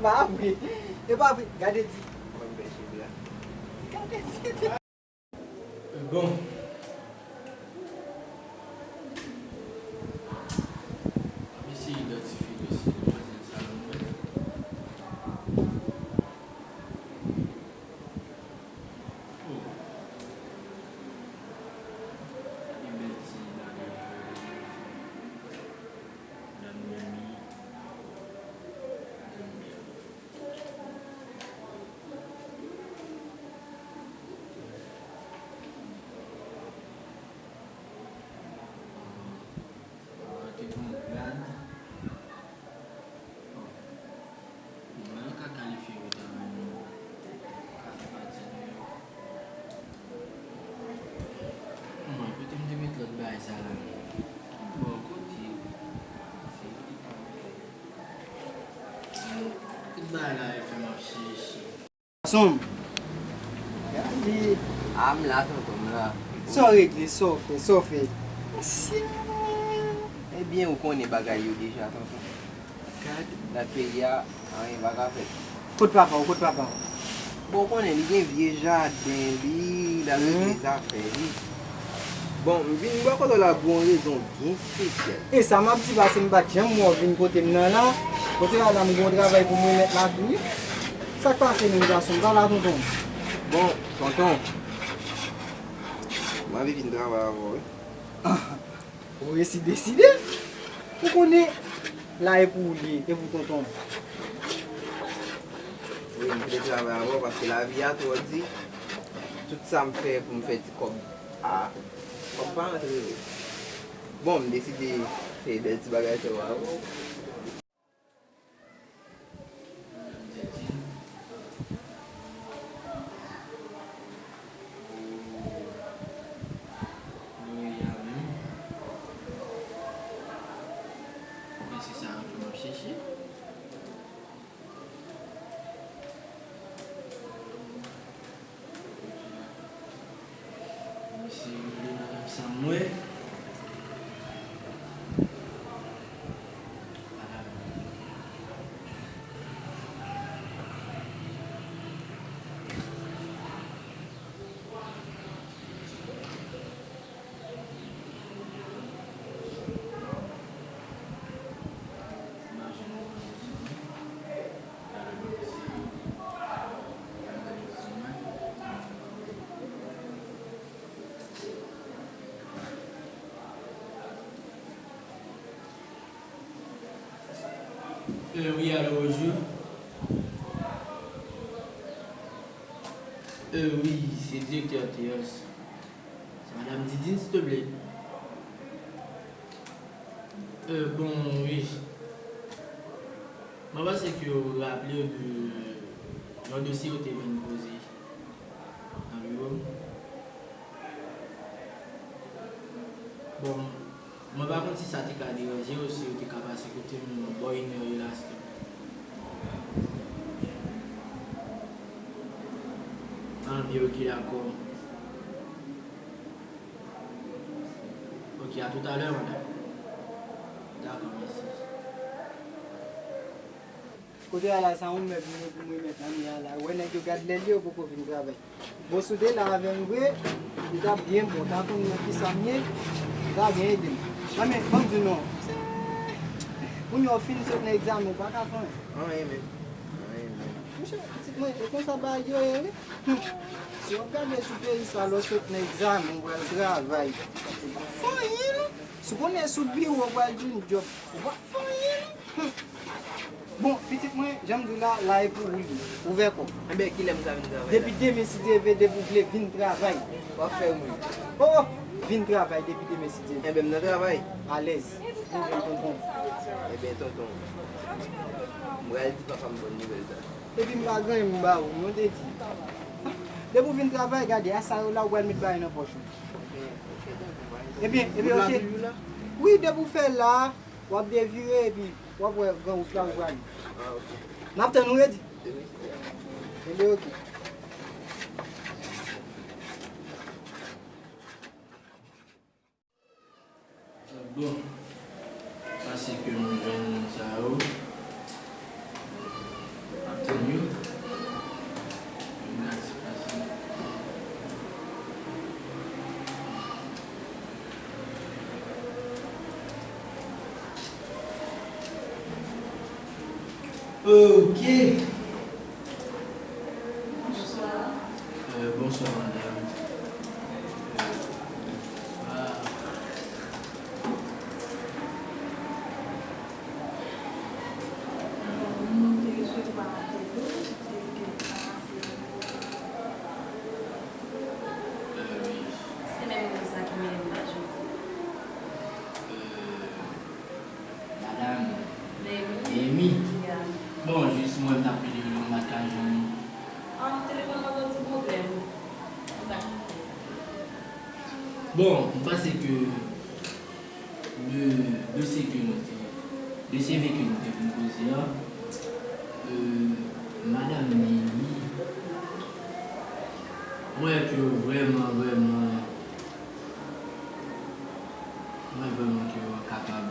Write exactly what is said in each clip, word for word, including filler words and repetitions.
Pa vre. E pa vre. Gade di. Mwen bèche bra. Gade di. Bon. M ap eseye idantifye dosye demwazèl sa nan mwen. Oh. Gade bèl ti bagay. Nan mwen li. Mwen te pran gad. Bon, mwen ka kalifye pou travay nou. Ka fè pati de yo. Mwen, kote m te met lòt bagay sa la? Bò kote? Se li pa m fè. Tout bagay la, e fè m ap chèche. Gason m. Gade. A, m la, tonton, m la. Sa w regle, sa w fè, sa w fè? Ansyen. Ebyen, ou konnen bagay yo deja, tonton. Gad. Nan peyi a, anyen pa ka fèt. Kot papa w, kot papa w? Bon, ou konnen, li gen vye jaden li, l ap regle zafè li. Bon, m vin bò kote w la pou yon rezon byen espesyal. E sa m ap di, paske m pa t janm wè w vin kote m nan la. Kote w la, m gen yon travay pou m remèt la tou, wi. Sa k pase menm, gason m? Pa la, tonton. Bon, tonton, m anvi vin travay avè w, wi. Ou resi deside? Ou konnen, la e pou ou li ye, e pou tonton. Wi, m vle travay avè w paske lavi a twò di. Tout sa m fè pou m fè ti kòb a, kòb pa rantre vre. Bon, m deside fè bèl ti bagay sa yo avè w. Mesye, m vle nan menm sa m wè. Euh, wi, alo, bonjou. Euh, wi, se direktè T S. Se Madam Didine, s'il te plaît. Euh, bon, wi. Mwen panse ke w raple w de yon dosye w te vin poze nan biwo m. Bon, mwen pa konn si sa te ka deranje w, si w te ka pase kote m bò inè yè la, s'il te plaît. An, byen, ok, dakò. Ok, à tout à l'heure, madame. Dakò, mèsi. Kote a la, sa yon mèb mwen pou mwen met nan mi a la. Ou wè nèg yo gad lè l ye, yo poko vin travay. Bòs ou te la avè m vre, li t ap byen bon. Ta konn nan kisa m ye, li ta byen ede m. Nan men, ban m di w non. Kounye a w fin sot nan egzamen, ou pa ka fè anyen. Anyen menm. Anyen menm. Monchè, pitit mwen, e konsa bagay yo ye, wi. Hmm. Si w ap gade sou peyi sa, lè w sot nan egzamen, ou pral travay. Ou pa fè anyen, non. Si w konnen sou biwo, ou pral jwenn djòb. Ou pa fè anyen, non. Hmm. Bon, pitit mwen, jan m di w la, la e pou ou li. Ouvè kò w. Enben, kilè m ka vin travay la? Depi demen, si Dye vle, depi w vle vin travay. W ap fè m ri. Oh, oh, vin travay depi demen, si Dye vle. Enben, m nan travay. Alèz. Vin jwenn tonton. Enben, tonton. M pral di papa m bòn nouvèl sa. Epi m pa gen anyen m ba ou, non, te di. Depi w vin travay, gade, a sa yo la, ou pral met bagay nan pòch ou. Ebyen, ebyen, ok. Wi, depi w fè la, w ap devire, epi w ap wè gran wout la ou prale. N ap tann ou, Redi. Ebyen, ok. Bon, sa se ke m jwenn moun sa yo. Ok. Bonswa. Euh, bonswa, madam. Bonswa. Bon, nou te resevwa apèl ou, se ke sa se pou, euh, wi. Se menm moun sa ki mennen m la jodi. Euh, Madam Neymi. Neymi. Ya. Bon, jis mwen m t ap pede w, m pa t ka jwenn ou. Ah, telefòn mwen gen yon ti pwoblèm. Se sa k fè. Bon, m panse ke de, de se ke nou te, de se ke nou te vin koze a, euh, Madam Neymi, mwen wè ke vrèman, vrèman, mwen vrèman ke w kapab.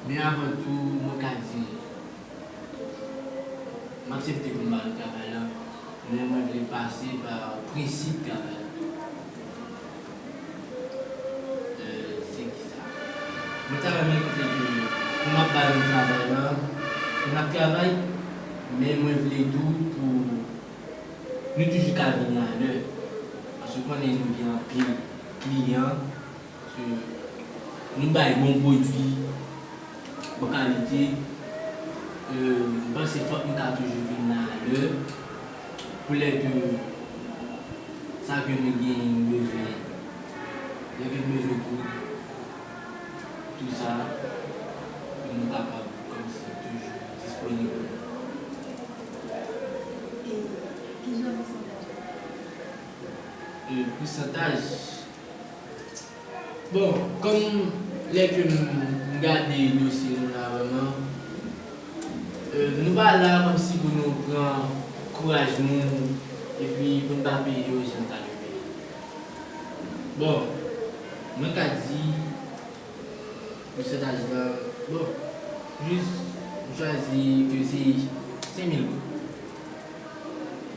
Men avan tou, mwen ka di, m aksepte pou m ba nou travay la, men mwen vle pase pa prensip travay la. Euh, se kisa? Mwen ta renmen kote ke pou m ap ba nou travay la, pou n ap travay, men mwen vle tou pou nou toujou ka vini alè. Paske w konnen nou gen anpil kliyan, paske nou bay bon pwodui, bon kalite. Euh, m panse fòk nou ka toujou vin la alè. Pou lè ke sa ke nou genyen, nou bezwen, lè ke nou bezwen koud, tou sa, pou nou kapab kòmsi toujou disponib. E ki jan pousantaj? E pousantaj? Bon, kòm lè ke m, m gade dosye nou la vrèman, euh, nou pa la kòmsi pou nou pran kouraj nou epi pou n pa peye yo jan n ta dwe peye. Bon, mwen ka di pousantaj la, bon, jis m chwazi ke se senk mil goud.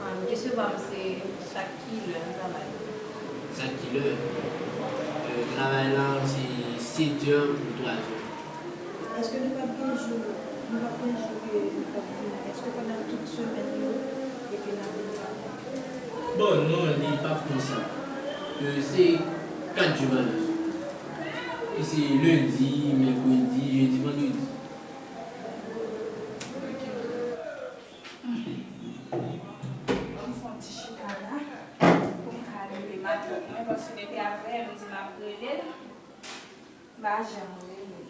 Ah, m te sèlman se chak ki lè nou travay? Chak ki lè? Euh, travay la, se sèt è pou twa è. Èske nou p ap gen jou, nou p ap gen jou ke nou p ap vini? Èske pandan tout semèn yo, epi n ap vin travay? Bon, non, li p ap konsa. Euh, se kat jou pa kat. E se lendi, mèkredi, jedi, vandredi. Ok. Ban m fè yon ti chita la pou m ka rele matant mwen, paske depi avè m di m ap rele l, m pa janm rele l.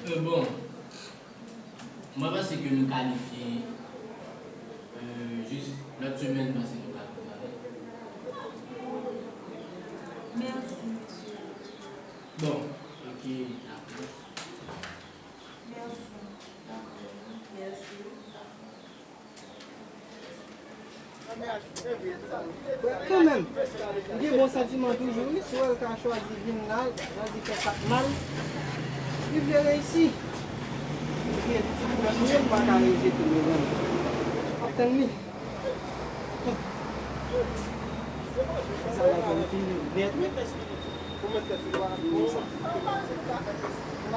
Euh, bon, mwen panse ke nou kalifye, euh, jis lòt semèn, m panse nou ka vin travay. Mèsi, mesye. Bon, ok, dakò. Mèsi. Dakò. Mèsi. Kanmenm, m gen bon santiman toujou, wi. Si w wè l ka chwazi vin la, chwazi fè sa k mal, li vle reyisi. Li gen pitit frè m, m pa ka rejte l, mezanmi. M ap tann li. Sa va fè m fini nèt, wi. M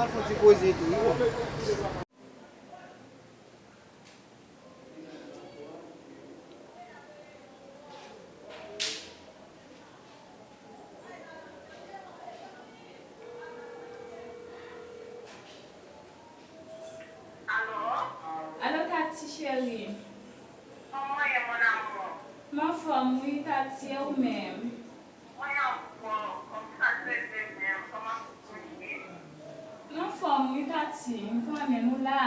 al fè yon ti koze tou, wi. Alo? Alo, Tati cheri. Kòman w ye, mon amour? M anfòm, wi, Tati, e ou menm? Mwen anfòm, kòman sa k rete menm, kòman tout moun ye? M anfòm wi Tati, m konnen nou la.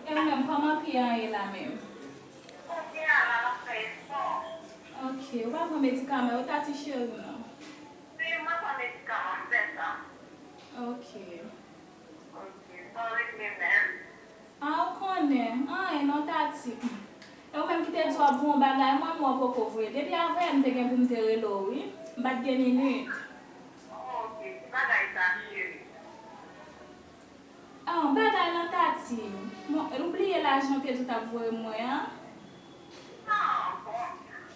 E ou menm, kòman pye an ye la menm? Bon, pye a la, l ap fè efò. Ok, ou pa pran medikaman yo Tati cheri non? Si, mwen pran medikaman, m fè sa. Ok. Ok, sa w regle menm? Ah, ou konnen. Anyen non, Tati. E ou menm ki te di w ap voye yon bagay, mwen, mwen poko voye. Depi avè yè m te gen pou m te rele w, wi. M pa t gen minit. Oh, ok. Se pa Nan Tati, bon, ou bliye lajan w te di w t ap voye mwen an? Non, bon,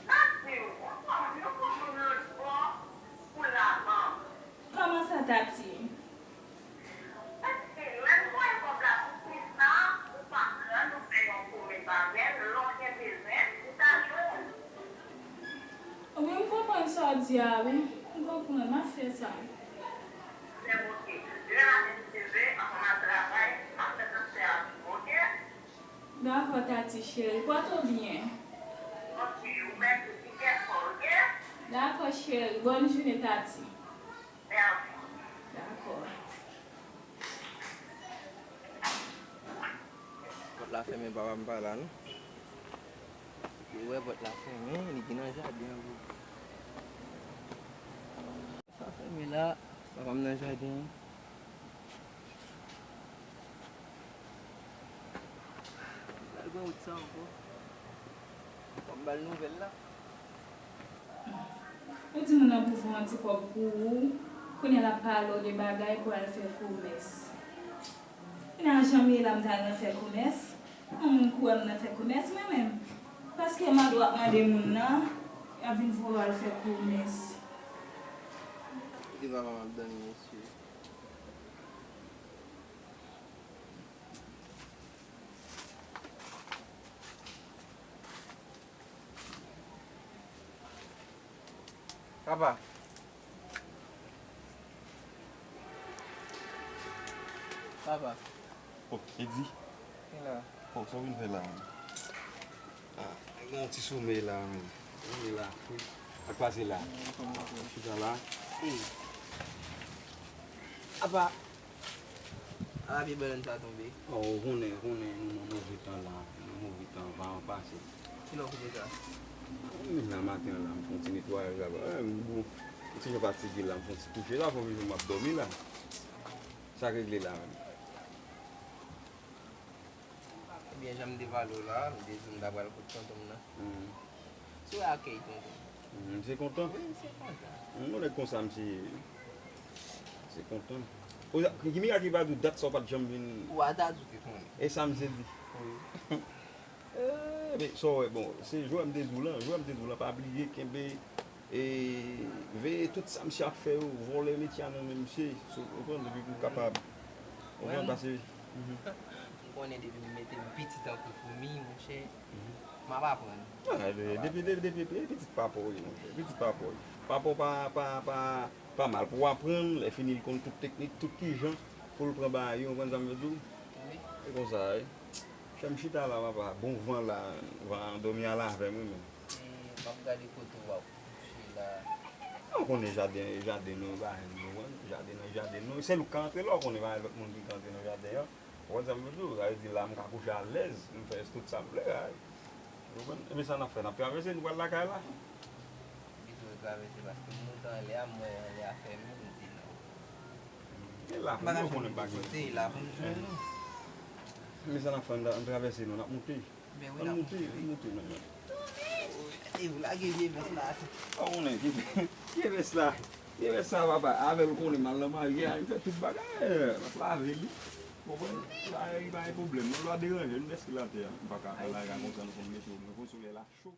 Tati, ou konn, nou konn moun lòt bò pou lajan. Kòman sa, Tati? Paske lè nou voye kòb la pou plis la, ou pa pran, nou fè yon kou men pa bèl, lè w gen bezwen, ou ta jwenn. Wi, m konprann sa w di a, wi. M konprann, m ap fè sa. Lè oke. Demen maten m leve, anvan m al travay, m ap fè transfè a pou ou, oke? Dakò, Tati cheri. Pòte w byen. Oke, ou mèsi, ti kè fò, oke? Dakò, cheri. Bòn jounen, Tati. Mèsi. Dakò. Pòt la fèmen, papa m pa la, non. Li wè pòt la fèmen, li gen nan jaden an, bro. Sa fèmen la, papa m nan jaden an. L al pran wout sa ankò. Fò m ba l nouvèl la. Ou di moun nan pou fè yon ti kòb pou ou, kounye a l ap pale w de bagay pou al fè komès. Kounye a jan m ye la, m ta al nan fè komès. Yon moun kou wè m nan fè komès, mwen menm. Paske mande w ap mande moun nan, y ap vin voye w al fè komès. Kote papa m ap dòmi, mesye? Papa. Papa. Oh, Eddy. Ki la? Oh, sa w vin fè la, menm? Ah, gen yon ti somèy la, menm. Somèy la, wi. Sa k pase la? Chita la. Apa, apa pye bannann sa tonbe? Oh, ou konnen, ou konnen, nou nan move tan la, nan move tan, pa an pase. Kilè w koupe sa? Menm nan maten an la, m fè yon ti netwayaj la, ba, eh, m bon, m ti jan fatige la, m fè yon ti kouche la, fò m jwenn m ap dòmi la. Sa k regle la menm? Ebyen, jan m te pale w la, m te di w m ta pral kot tonton m nan. Mhm. Si w wè akèy tonton m. Mhm, misye kontan? Wi, misye kontan. Mhm, yon nèg konsa, misye, misye kontan. Ki mirak li pa di w dat sa w pa t janm vin? Ou a ta di w te konnen. E sa misye di? Wi. Eh, men, sa w wè, bon, se jwè m te di w lan, jwè m te di w lan, pa bliye, kenbe, e, veye tout sa misye ap fè yo, vòlè metye a nan men misye, so, w konprann, depi pou w kapab, w konprann, pase. Mhm. M konnen depi m mete m piti tankou foumi, monchè, m ap aprann. Ah, de-, depi, depi, depi, depi pitit papa w ye, monchè, pitit papa w ye. Papa w pa, pa, pa, pa mal pou w aprann, lè fini l konn tout teknik, tout kijan pou l pran bagay yo, w konprann sa m vle di w? Wi. Se konsa, wi. Chè m chita la, papa, bon van la, van an dòmi al avè m, wi, men. E, m ap gade kote w ap kouche la. Ou konnen jaden, jaden nou, ba, nou, jaden nan jaden nou. Sèl ou k ka antre la, ou konnen pa gen lòt moun ki ka antre nan jaden an. Ou konn sa m vle di w? Sa vle di la, m ka kouche alèz, m fè tout sa m vle, wi. Ou konprann? Ebyen sa n ap fè, n ap travèse, nou pral lakay la. Bezwen travèse paske m monte anlè a, m wè anlè a fèmen, m di non. E la pou nou konnen pa gen kote, e la pou nou jwenn nou. Men sa n ap fè, n travèse non, n ap monte. Ann monte, ann monte non. E ou lage vye vès la tou. Ou konnen, vye vès la. Vye vès la, papa, avè l ou konnen m al nan marye a, m fè tout bagay, m ap lave li. Ou konprann? Li pa gen pwoblèm non, lwa deranje, nou dèske l atè a. M pa ka pran lari a konsa, nou konn mete w, nou konn solèy la cho.